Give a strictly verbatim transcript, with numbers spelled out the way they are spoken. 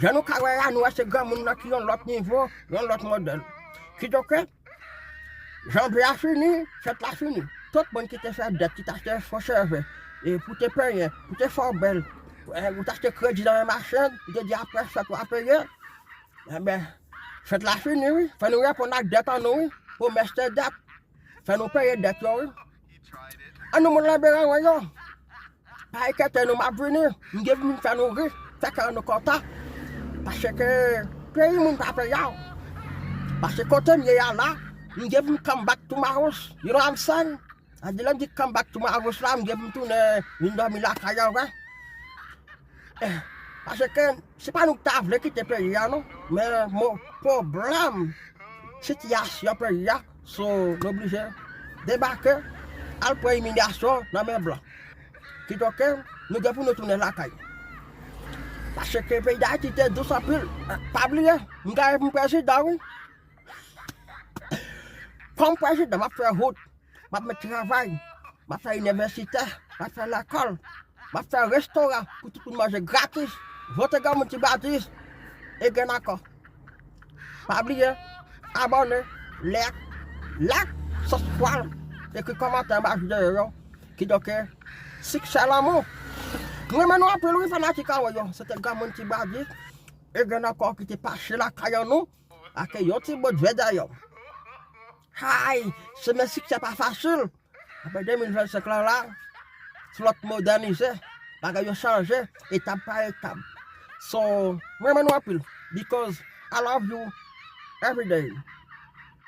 Jan nou ka wè a, nou wè se granmoun nan ki yon lòt nivo, yon lòt modèl. Kidonk, janvye a fini, fèt la fini. Tout moun ki te fè dèt, ki t achte fo cheve, e pou te penyen, pou te fè w bèl, e, ou t achte kredi nan men machann, ou te di apre fèt w a peye. Enben, fèt la fini, wi. Fò nou reponn ak dèt an nou, wi. Pwomès se dèt. Fò nou peye dèt yo, wi. An nou moun Lanberan yo. Pa enkyete nou, m ap vini. M gen vin fè nou ri, fè kè nou kontan. Paske peyi moun pa peyi a w. Paske kote m ye a la, m gen vin come back to my house. You know what I'm saying? A di lè m di come back to my house la, m gen vin tounen vin dòmi lakay an vre. Eh, paske se pa nou ki ta vle kite peyi a non. Men mo pwoblèm sitiyasyon peyi a, so nou oblije debake, al pran imilyasyon nan men blan. Kidonk, nou gen pou nou tounen lakay. Paske peyi Dayiti te dous anpil. Pa bliye, m gaye pou m prezidan, wi. Kòm prezidan, m ap fè wout, m ap met travay, m ap fè inivèsite, m ap fè lekòl, m ap fè restoran pou tout moun manje gratis. Vote granmoun ti badis. E gen ankò. Pa bliye, abòne, like, like, subscribe, ekri kòmantè anba videyo yo. Kidonk, siksè lanmou. M renmen nou anpil wi fanatik an yo. Se te granmoun ti badis. E gen ankò ki te pase lakay an nou. Ake yon ti bout vè dèyè w. Hay, chemen siksè pa fasil. Apre de mil vennsenk lan la, se lòt modènize, bagay yo chanje, etap pa etap. So, m renmen nou anpil, because I love you every day.